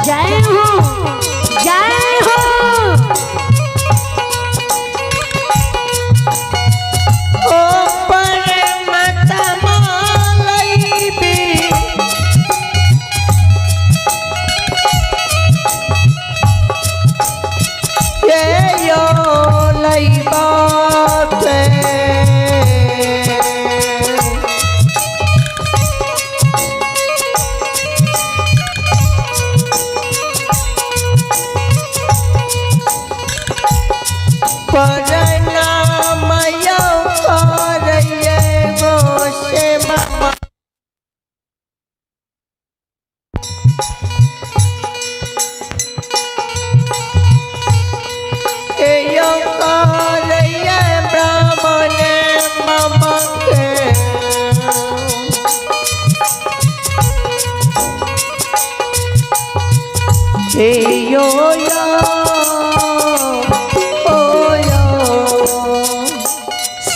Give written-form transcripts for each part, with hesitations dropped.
जय हो, जय हो।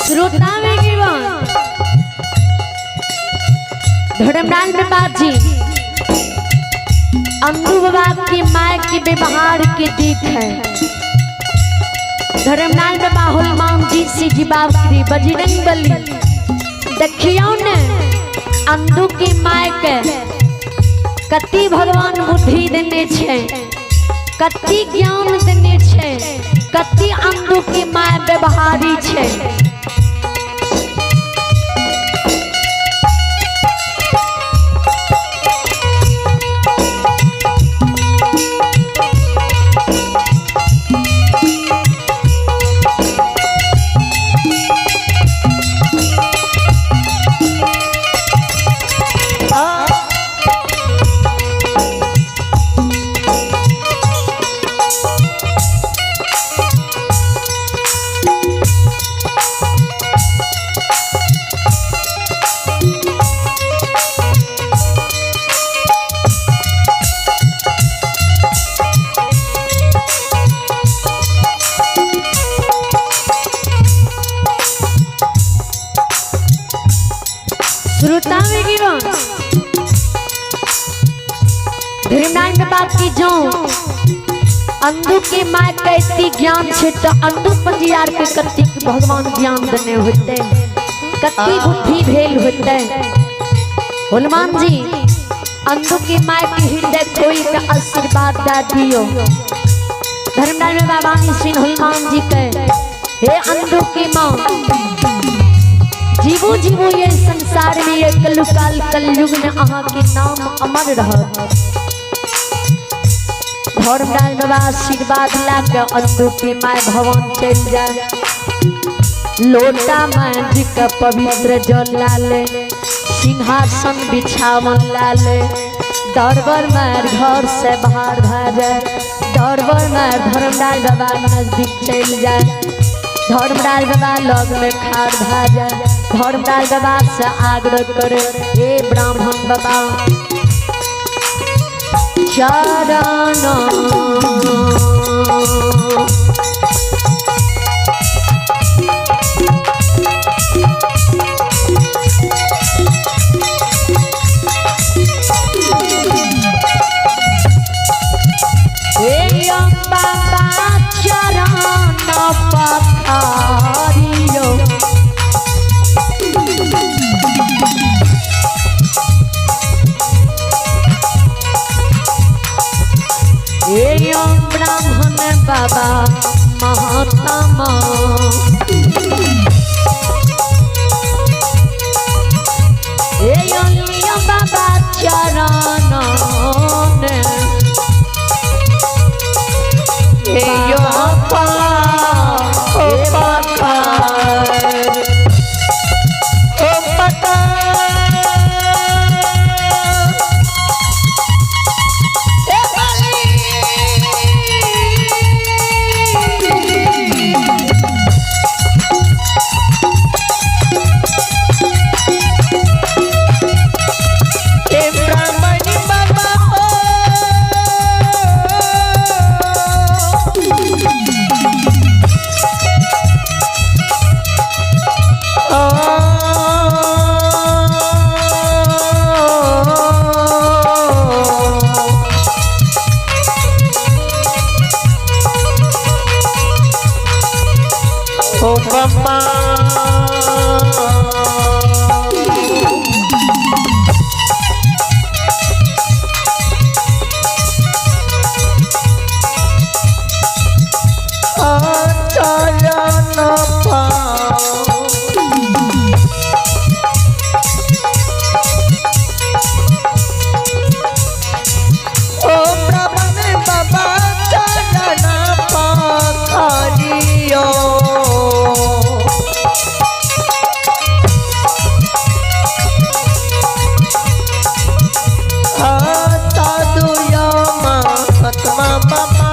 श्रोता में गिवन धर्मराज बाबा जी अंदू बाबा की माय के व्यवहार के देख है। धर्मराज बाबा हनुमान जी से जीवाब करी बजरंग बली देखियो ने अंदू की माय के कति भगवान बुद्धि देने छे, कति ज्ञान देने छे, कति अंदू की माय व्यवहारी छे। श्रोता में गिवन धर्मनारायण बाबा की जो अंधु के माय कैसी ज्ञान छे तो अंधु पंजियार के कति भगवान ज्ञान देने होते, कति बुद्धि भेल होते। हनुमान जी अंधु के माय के हृदय खोल के आशीर्वाद दे दियो। धर्मनारायण बाबा ने सिंह हनुमान जी के हे अंधु की माँ जीवो जीवो ये संसार में ये कलुकाल कलयुग में अहाँ के नाम अमर रहत। धर्मराज बाबा आशीर्वाद ला के अंधु के my भवन चल जाए। लोटा मांझ के पवित्र जल लाले, सिंहासन बिछावन लाले, दरबार मार घर से बाहर भा जाए। दरबार मार धर्मराज बाबा नजदीक चल जाए। धर्मराज बाबा लग में खार भा जाए। धर्मराज बाबा से आग्रह करे हे ब्राह्मण बाबा चरण हे अम्बा चरण पखारियो। हे ब्राह्मण बाबा महात्मा हे बाबा चरण ओ बाबा चरण पाओ। ओ प्रभन बाबा चरण पखारियो। साधु या महात्मा बाबा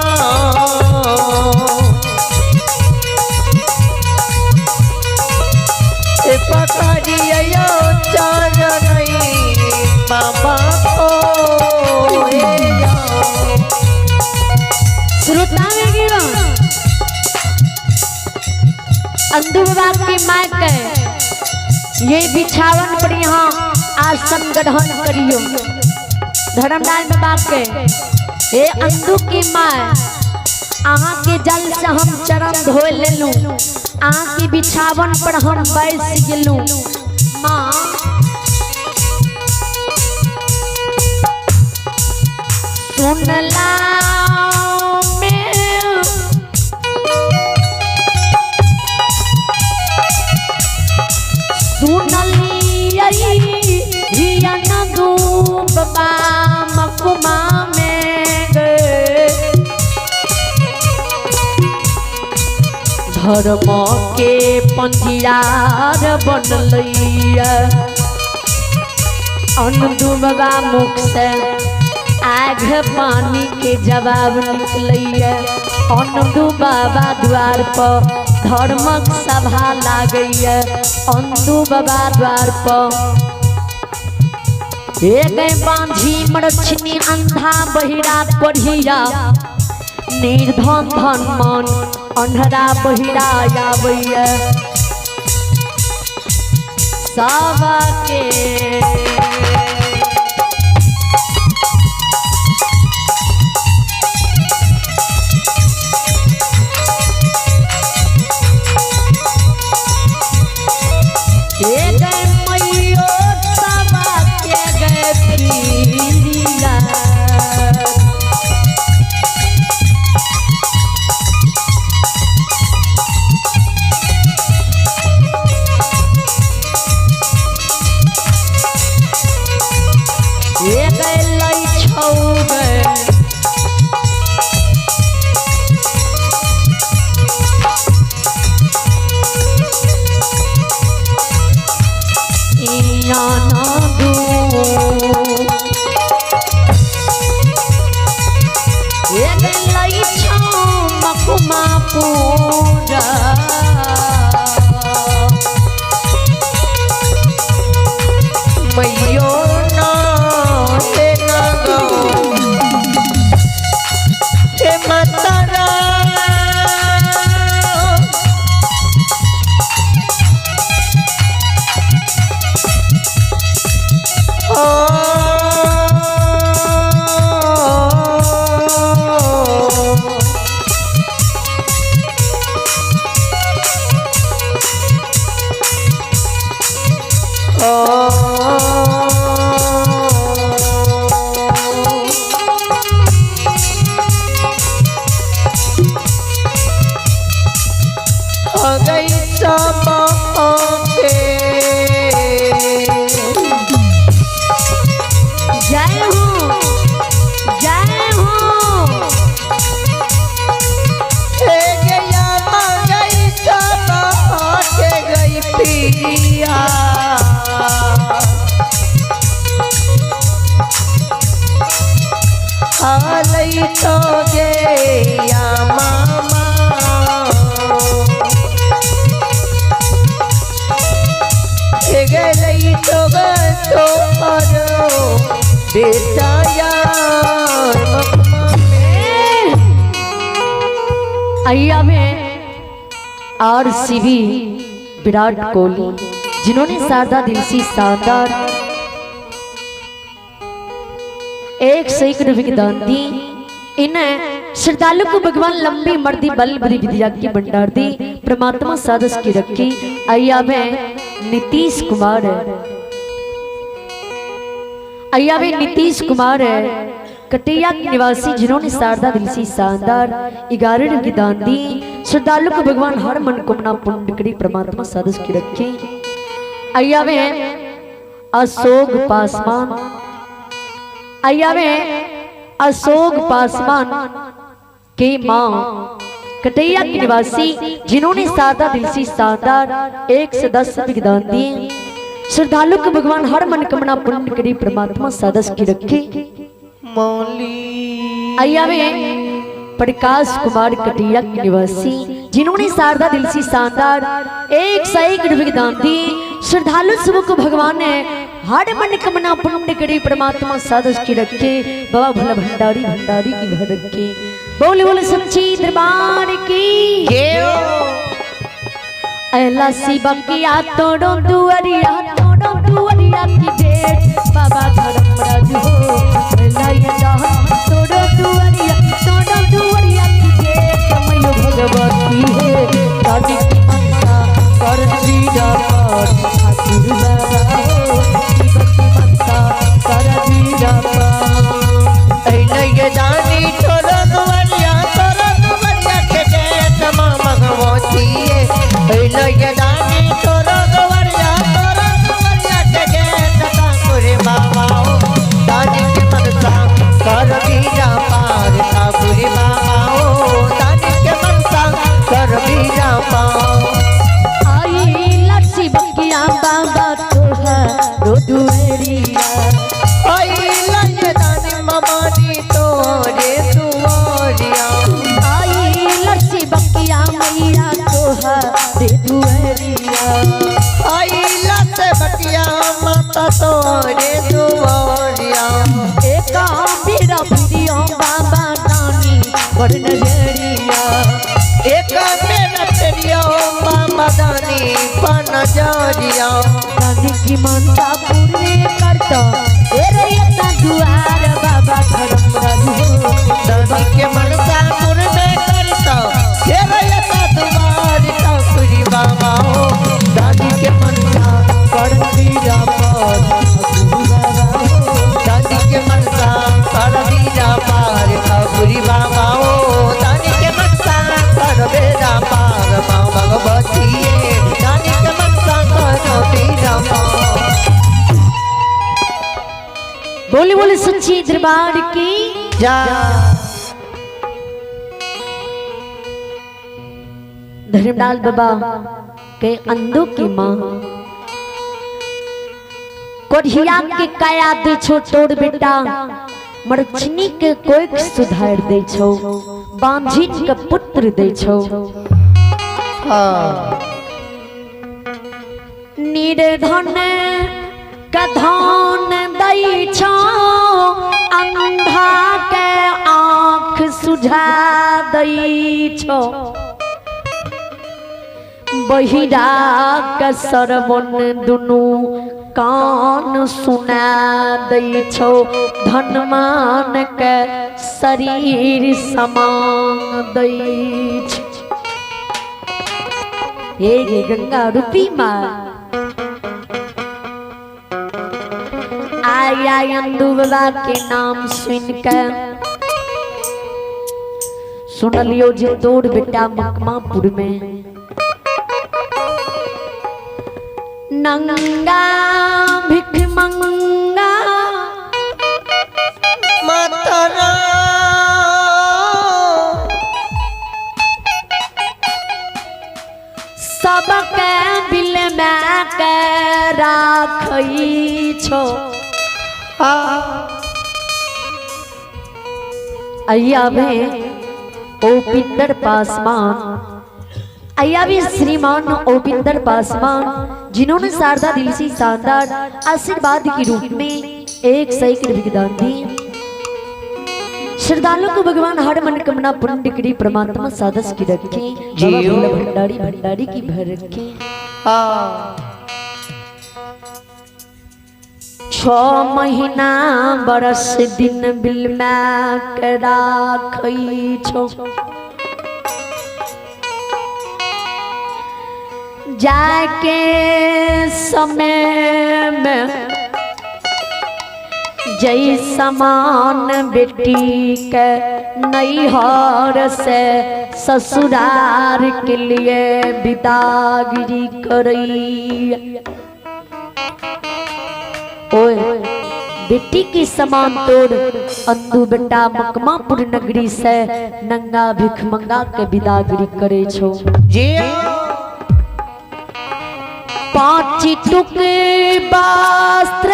पकड़ियो चरण बाबा को। श्रोता में गिरो अंधु बाबा की माँ के ये बिछावन पर यहाँ आसन ग्रहण करियो। धर्मनारायण बाबा के हे अंधु की माँ, अहाँ के जल से हम चरण धो लेलूं, अहाँ के बिछावन पर हम बैस गेलूं। माँ सुनला में सुनलियै मकुमा में गे। धर्म के पंजियार बनलैया अनुदुबा मुख से आघ पानी के जवाब निकलैया। अनुदु बाबा द्वार पर धर्मक सभा लागैया। अंदु बाबा द्वार पर एक बांझी मरछनी अंधा बहिरा पढ़िया निर्धन धन मन अन्हरा बहिरा आबैया। सबके हे गए मैयो सबके गए फिरिया। हे गए लै छौ गए इया ना दू हे गए लै छौ मकुमा पूरा। मैयो ना हे ना गो हे माता गई सब के जय हो जय हो। हे गया गई सब के गई पिया। हालई तो गया मामा हे गई तो तो पर बेटा यार अय्या में R C B Virat Kohli जिन्होंने शारदा दिल से शानदार 101 रुपये की दान दी। इन्हें श्रद्धालु को भगवान लंबी मर्दी बल बुद्धि विद्या की भंडार दी। परमात्मा सादस की रखी। अय्या में नीतीश कुमार है, अय्या में नीतीश कुमार है कटैया के निवासी, जिन्होंने शारदा दिल से शानदार 11 की दान दी। श्रद्धालु को भगवान हर मन को मना पुण्य करी परमात्मा सादस की रखी। अय्या में अशोक पासवान, अय्या में अशोक पासवान के माँ कटैया के निवासी, जिन्होंने शारदा दिल से शानदार 1 से 10 की दान दी। श्रद्धालु को भगवान हर मन कमना पुण्य करी परमात्मा सादस की रखे। मौली अय्या में प्रकाश कुमार कटिया के निवासी, जिन्होंने शारदा दिल से शानदार 101 रुपये की दान दी। श्रद्धालु सब को भगवान ने हर मन कमना पुण्य करी परमात्मा सादस की रखे। बाबा भला भंडारी भंडारी की भर रखे। बोले बोले सच्ची दरबार की। अला शिवा किया तोड़ो दुआरिया, तोड़ो दुआरिया की भेंट बाबा धर्मराज हो। अला ये दान तोड़ो दुआरिया, तोड़ो दुआरिया की भेंट मैयो भगवती है। दादी की मनसा कर दीदा पार ठाकुर बाबा हो। शिव की मनसा कर दीदा पार। ऐ जानी तोरो दुआरिया, तोरो दुआरिया के गेट मां भगवती है। ऐ जानी तोरो दुआरिया, तोरो दुआरिया के गेट ठाकुर बाबा हो। दानी के मनसा कर बीरा पार ठाकुर बाबा हो। दानी के मनसा कर बीरा पार। आई लक्ष्मी बकिया बाबा तोहरो दुआरिया। आई लय दानी ममानी तोरे दुआरिया। आई लक्ष्मी बकिया मैया तोहरे दुआरिया। आई लत बकिया माता तोरे दुआरिया। एका बीरा फिरियो बाबा नानी पर नजरिया। एक मेरा प्रियो बाबा दानी पन जारिया। नानी की मनसा पूरे करता तेरे ये दुआर बाबा धर्मराज हो। दानी के मनसा पूरे करता तेरे ये दुआर ठाकुर बाबा हो। दादी के मनसा कर दीदा पार ठाकुर बाबा हो। दानी के मनसा कर बीरा पार ठाकुर बाबा हो। दानी के मनसा कर बेरा पार माँ भगवती। दानी के मनसा कर बीरा पार। बोले बोले सच्ची दरबार की जा। धर्मलाल बाबा के अंधों की माँ कोढ़िया के काया दे छो तोड़ बेटा, मरचनी के कोई सुधार दे छो, बांझिन के पुत्र दे छो। हाँ। निर्धन का धन दई छो, अंधा के आँख सुझा दई छो, बहिरा के सरवन दुनू कान सुना दै छो, धनमान के शरीर समान दै छो। हे गे गंगा रूपी माँ आया अंदू बाबा के नाम सुन के सुनलियो जे तोर बेटा मकमापुर में नंगा भिख मंगा माता सबके बिल में के राखई छो। अय्या में ओपिंदर पासवान, अय्या भी श्रीमान ओपिंदर पासवान, जिन्होंने शारदा दिल से शानदार आशीर्वाद के रूप में 101 रुपये की दान दी। श्रद्धालु को भगवान हर मनोकामना पूर्ण करी परमात्मा सादस की रखे, बाबा भोला भंडारी भंडारी की भर रखे। 6 महीना बरस दिन बिल में के राखई छो। जाके समय में जय समान बेटी के नैहर से ससुरार के लिए विदागिरी करई। ओए बेटी की समान तोड़ अंदू बेटा मकमापुर नगरी से नंगा भिख मंगा के विदागिरी करे छो। जी 5 टुक वस्त्र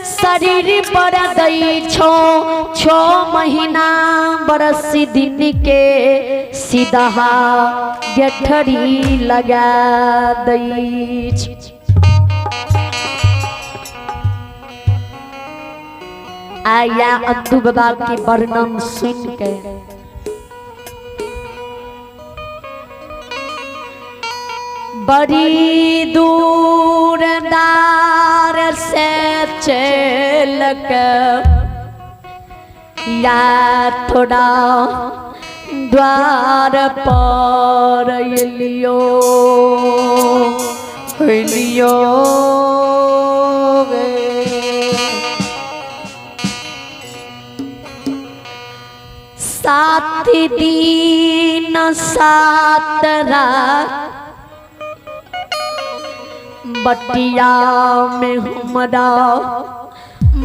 शरीर पर दई छो, 6 महीना बरस दिन के सीधा गेठरी लगा दई छो। आया अंदू बाबा के वर्णन सुन के बड़ी दूर दार से चल के या थोड़ा द्वार पर लियो लियो गे। 7 दिन 7 रात बटिया में हमरा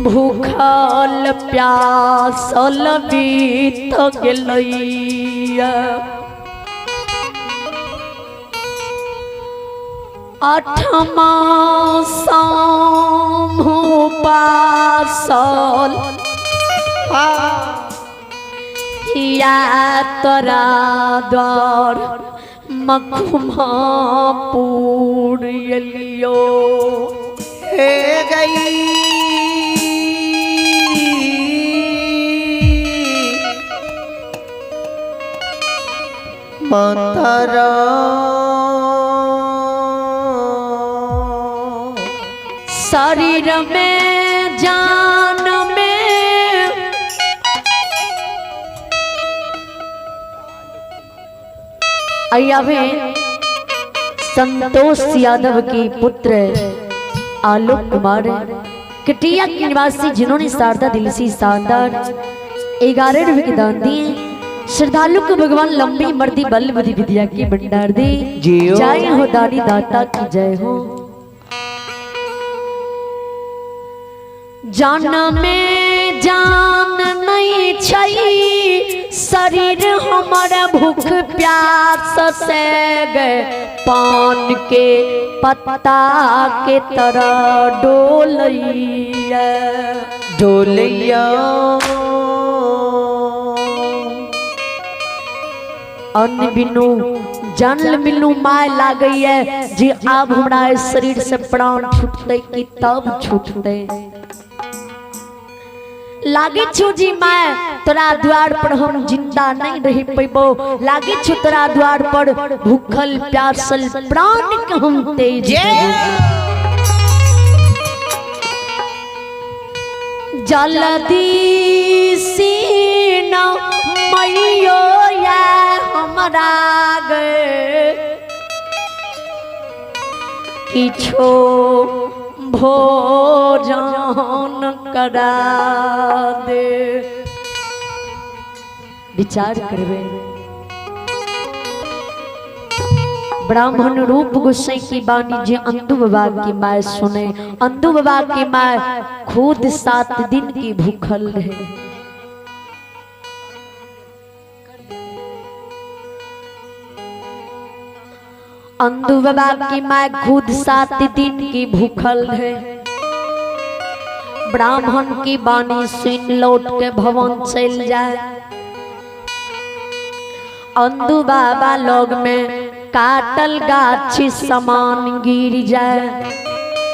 भूखल प्यासल बीत गेलैया। 8वां पासल या तोरा द्वार मखुमा पूर लियो हे गई। मंथरा शरीर में जान में अयावे संतोष यादव की पुत्र आलोक कुमार कटिया के निवासी, जिन्होंने शारदा दिल से शानदार 11 रुपए के दान दिए। श्रद्धालु को भगवान लंबी मर्दी बल बुद्धि विद्या की भंडार दे। जय हो दानी दाता की जय हो। जान में जान नहीं छई, शरीर हमारा भूख प्यास से गए पान के पत्ता के तरह डोलैया डोलैया। अन्न बिनु जल बिनु my लागई है जे आब हमरा शरीर से प्राण छूटते कि तब छूटते। लागे छु जी my तोरा द्वार पर हम जिंदा नहीं रही पैबो, लागे छु तोरा द्वार पर भूखल प्यासल प्राण के हम तेज जल्दी सीना मैयो या हमरा गे किछो भोजन करा दे। विचार करबे ब्राह्मण रूप गोसाई की वाणी जे अंदू बाबा की my सुने। अंदू बाबा की my खुद 7 दिन की भूखल रहे। अंदू बाबा की my खुद 7 दिन की भूखल है। ब्राह्मण की वाणी सुन लौट के भवन चल जाए। अंदू बाबा लोग में काटल गाछी समान गिर जाए।